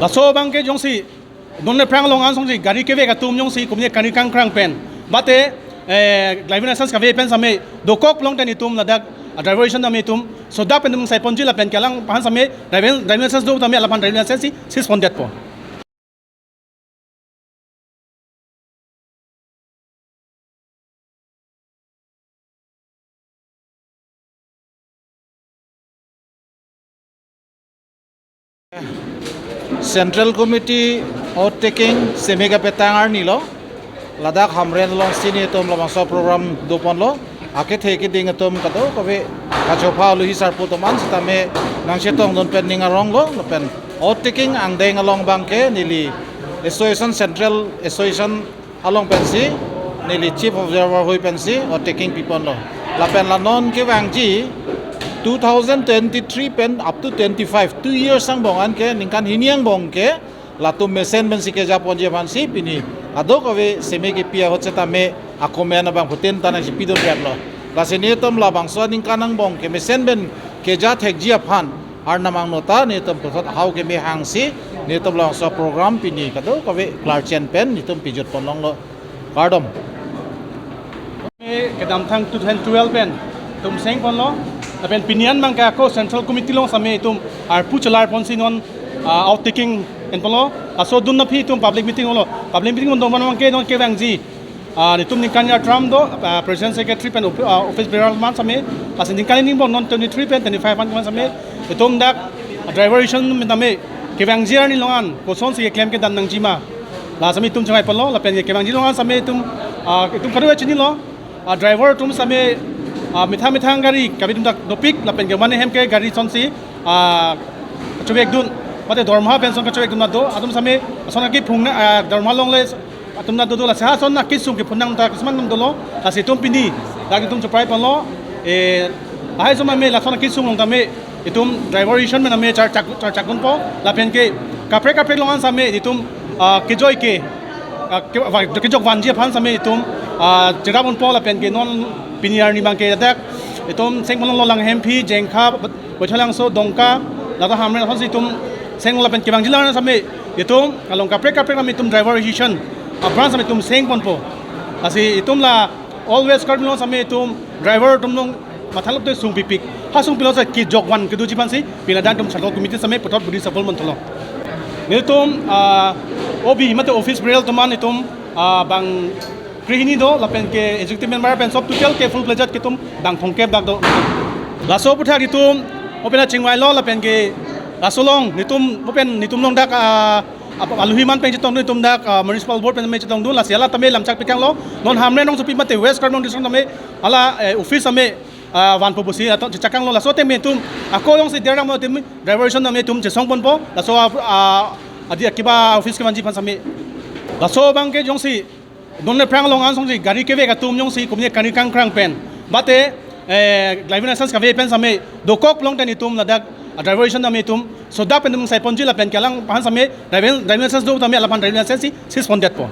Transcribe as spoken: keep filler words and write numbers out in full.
Laso abangke jongsi non aphrang along ansongsi gari kevek atum jongsi komatne kani kangkrang pen, mate, eh, driving license kave pen same dokok long tani atum ladak, ah, driver license tame itum sodak pen itum sai ponji lapen kelang aphan same driving, driving license do tame alaphan driving license si seize pondetpo. Central Committee oath taking seme kapetang arni lo, ladak Hamren alongsi netum labangso program doponlo. Akethe keding atum kadokave kachopha aluhi sarpo atum an sitame nangchetongdun pen ning aronglo, lapen oath taking angdeng along abangke neli association, Central Association along pensi, neli Chief Observer hui pensi oath taking piponlo. Lapen la non kevangji two thousand twenty-three pen up to twenty-five, two years angbong anke, ningkan hini angbong ke latum mesen pensi keja ponji aphansi pini kadokave seme kepi ahut setame akomen abangphutin ta nangchipidun rap lo. Lasi netum labangso aningkan angbong ke mesen pen keja thekji aphan Arnam angno ta netum puthot hau keme hangsi netum labangso program pini kadokave klarchen pen netum pijut ponlonglo. Kardom. Kedamtang two thousand twelve pen itum seng ponlo, lapen pini an abangke ako Central Committee along same itum arpu chelar ponsi non, ah, oath taking en ponlo. Laso adun aphi itum public meeting holo. Public meeting holo abangke non kevangji, ah, netum ningkan ni term do, ah, President, Secretary pen op-, ah, office bearer atum an same. Lasi ningkan ni angbong non twenty-three pen twenty-five an keman same itum dak driver license tame kevangji arni along an kosonsi keklem kedam nangjima, la same itum chungai ponlo. Lapen kevangji along an same itum, ah, itum kadokave chinilo, ah, driver atum same, ah, methang methang gari kave atum dak dopik, lapen kevan ahem ke gari asonsi, ah, kachovekdun, mate dorma pension kachovekdun do atum same, ason kephung na, ah, dorma longle atum na dodo, lasi ha ason na kesung kephun nang ta kisman nang dolo. Lasi itum pini dak itum chuprai ponlo, eh, ahai sum ame lason kesung along tame itum driver license pen ame char chak, char chakdunpo, lapen ke kaprek kaprek along an same itum, ah, kejoi ke, ah, ke, va-, kejok vanji aphan same itum, ah, cherap unpo, lapen ke non pini arni abangke dak itum seng ponlonglo Langhemphi, Jengkha, Baithalangso, Dongka, ladak Hamren asonsi itum seng, lapen kevangji along an same itum along kaprek kaprek ame itum driver license, ah, branch same itum seng ponpo. Lasi itum la all West Karbi Anglong same itum driver atum along mathalop te sung pipik. Ha sung pilo sa kejok van kedoji aphansi pini ladak itum Central Committee same puthot budi sapol montholo. Netum, ah, O B mate office bearer atum an itum, ah, bang krehini do, lapen ke executive member pen sob total ke full fledged ke itum bang thomkep dak do. Laso aputhak itum open a chingvailo, lapen ke laso along netum open netum along dak, ah, ap-, aluhi man pen chetongdun itum dak, ah, municipal board pen me chetongdun, lasi hala tame lamchak pikanglo. Non Hamren along sopi mate West Karbi Anglong district tame hala, eh, office tame, ah, vanpo pusi ato chechakanglo. Laso tame itum ako alongsi derang mo itum driver license tame itum chesong ponpo. Laso, ah, ah, adi akiba office kevanji aphan same. Laso abangke jongsi non aphrang along ansongsi gari kevek atum jongsi komatne kani kangkrang pen, mate, eh, driving license kave pen same dokok long tani atum ladak, ah, driver license tame itum sodak pen itum sai ponji lapen kelang aphan same driving, driving license do tame alaphan driving license si seize pondetpo.